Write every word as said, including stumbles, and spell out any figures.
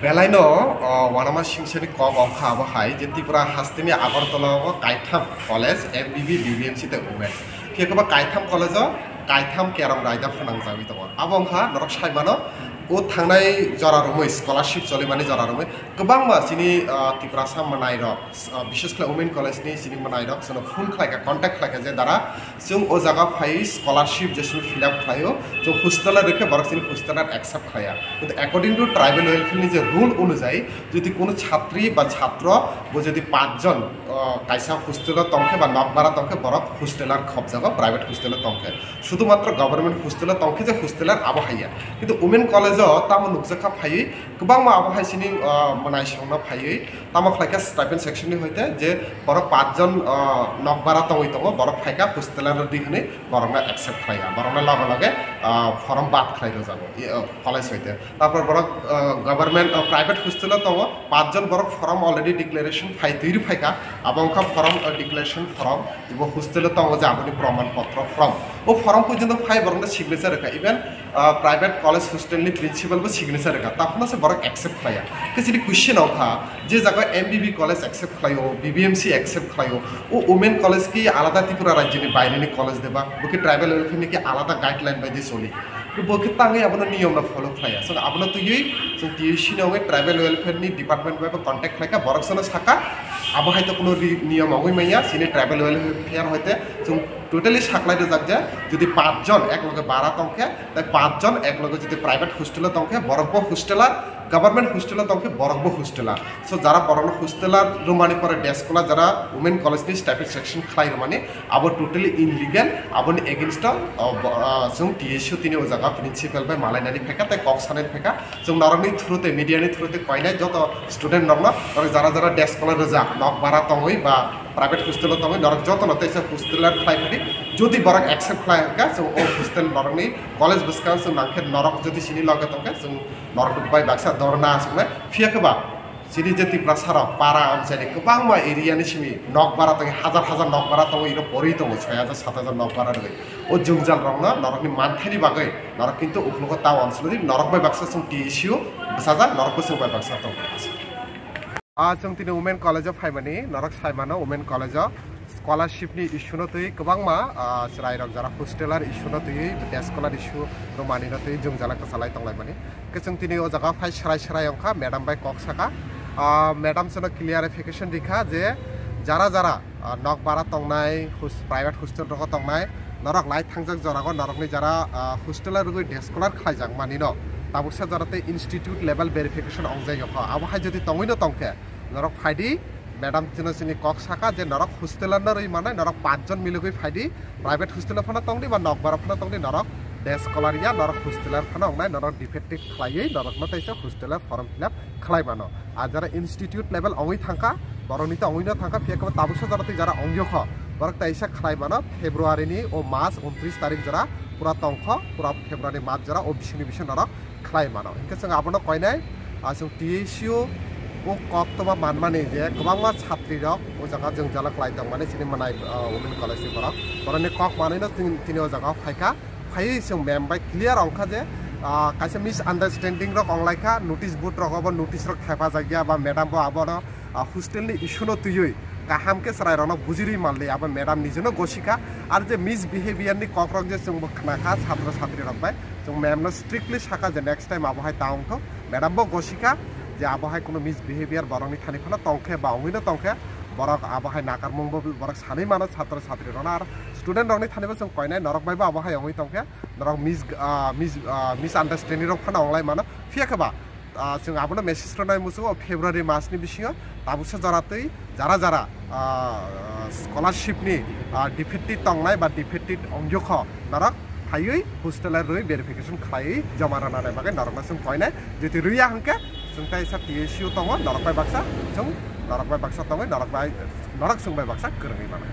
Belaino, o, wanama singsani kok wngkha abo hai je Tripura hasteni Agartala o kaitham college, M B B, B B M C tei women. Phiya khe bo kaitham college o kaitham kerong raida phnang jagwi tongo. Abo wngkha norok sai mano, o thangnai jora romwi scholarship cholimani jora romwi kwbangma chini, o, Tiprasa mwnairok, o, bishes khlai women college ni chini mwnairok chwngno phone khlaikha, contact khlaikha je dara chwng o jaga phai scholarship je chwng fill up khlaio, chwng hostel o rwkhe borok chini hostel o accept khlaiya. Kintu according to tribal welfare ni je rule onujai, jodi kono chhatri ba chhatro bo jodi pach jon, o, kaisa hostel o tongkhe ba nokbara tongkhe, borok hosteler khobjago, private hostel o tongkhe. Sudhumatro government hostel o tongkhe je hosteler abo haiya. Kintu women college o tamo nukjakha phaiwi, kwbangma abo hai chini, o, mwnaisongno phaiwi, tamo khlaikha stipend section ni hoite je borok pach jon, o, nokbara tongwi tongo, borok phaikha hosteler rwdi hwnwi borokno accept khlaiya, borokno loge loge, o, form bad khlai rwjago, i, o, college hoite. Tarpor borok, o, government, o, private hostel o tongo, pach jon borok form already declaration phai twi rw phaikha, abo wngkha form, o, declaration form, ibo hostel o tongo je aboni proman potro form. O form porjonto phai borokno signature rwkha, even, o, private college hostel ni principal bo signature rwkha, taphano se borok accept khlaiya. Khe chini question wngkha, je jaga M B B college accept khlaio, B B M C accept khlaio, o women college ki alada Tripura rajyoni baireni college deba, bo khe tribal welfare ni ki alada guideline bai de choli. Bo khe tangwi abono niyom no follow khlaiya. So abono twiwi chwng T A C ni wngwi tribal welfare ni department bai bo contact khlaikha, borok sono sakha, abo hai to kuno ri-, niyom wngwi manya, chini tribal welfare hoite chwng totally saklai rwjak je, jodi pach jon ek loge bara tongkhe, tai pach jon ek loge jodi private hostel o tongkhe, borok bo hosteler, government hostel o tongkhe, borok bo hosteler. So jara borokno hosteler rwmani pore day scholar, jara women college ni stipend section khlai rwmani, abo totally illegal, aboni against o, o, bo-, o, chwng T A C o tini o jaga principal bai malainani phaikha tei kok sanani phaikha. Chwng norokni through tei media ni through tei koinai joto student rokno, norok jara jara day scholar rwjak, nok bara tongwi ba private hostel o tongwi norok jotono teisa hosteler khlai phadi, jodi borok accept khlai hwnkha, chwng o hostel norokni college bwskango chwng nangkhe norok jodi chini loge tongkhe chwng norok bai baksa dorna aswknai. Phiya khe ba chini je Tiprasa rok para amchaini kwbangma area ni simi nok bara tongwi, hajar hajar nok bara tongwi, iro porwi tongo, soi hajar sat hajar nok bara rwgwi. O jwngjal rokno norokni manthaini bagwi norok kintu uklogo ta uansukdi, norok bai baksa chwng T A C o bwsajak, norok bwswk bai baksa tongo. Ah, chwng tini women college o phaimani, norok sai mano women college o scholarship ni issue no twi kwbangma, ah, chwrai rok jara hosteler issue no twi, day scholar issue rwmani no twi jwngjala kwchalai tonglaimani. Khe chwng tini o jaga phai srai srai wngkha, madam bai kok saka. Ah, madam chwngno clarification rikha je jara jara, ah, nok bara tongnai, hos-, private hostel rogo tongnai, norok lai thangjak jorago norokni jara, ah, hosteler rwgwi day scholar khlaijak manino tabuksa jora tei institute level verification wngjak yokha. Abo hai jodi tongwino tongkhe norok phaidi, madam chwngno chini kok saka je norok hosteler no rwi manai, norok pach jon milogwi phaidi, private hostel o phano tongdi ba nokbar o phano tongdi, norok day scholar ya, norok hosteler phano wngnai, norok defective khlaiwi norokno teisa hosteler form fill up khlai mano. Ar jara institute level ongwi thangkha, borokni to ongwi no thangkha, phiya khe tabuksa jora twi jara ongyo kho, borok teisa khlai mano February ni o mas untris tarik jora pura tongkho, pura February mas jora o bisingni bising norok khlai mano. Hinkhe chwng abono koinai, ah, chwng T A C o o koktwma manmani je kwbangma chhatri rok o jaga jwngjala khlai tongmani chini mwnai, ah, women college ni borok. Borokni kok manwino tin-, tini o jaga phaikha. Phaiwi chwng ma'am bai clear wngkha je, ah, kaisa misunderstanding rok wnglaikha, notice board rogo bo notice rok thepajak ya ba madam bo abono, ah, hostel ni issue no twiwi kaham khe chwrai rokno bujirwi manli, abo madam nijeno gosikha. Ar je misbehavior ni kok rok je chwngbo khnakha chhatro chhatri rok bai, chwng ma'am no strictly sakha je next time abo hai ta wngthok. Madam bo gosikha je abo hai kuno misbehavior borokni thani phano tongkhe ba wngwino tongkhe, borok abo hai nakarmung bo borok sanwi mano chhatro chhatri rokno. Ar student rokni thani bo chwng koinai, norok bai bo abo hai wngwi tongkhe, norok mis-, ah, mis-, ah, misunderstanding rok phano wnglai mano. Phiya khe ba, ah, chwng abono message rwnai muchungo February mas ni bisingo tabuksa jora twi jara jara, ah, scholarship ni, ah, defective tongnai ba defective ongyo kho, norok phaiwi hostel rwi verification khlaiwi joma rwna nai bagwi norokno chwng koinai. Jodi rwya hwnkhe chwng teisa T A C o tongo, norok bai baksa chwng, norok bai baksa tongwi, norok bai, norok chwng bai baksa kwrwngwi mano.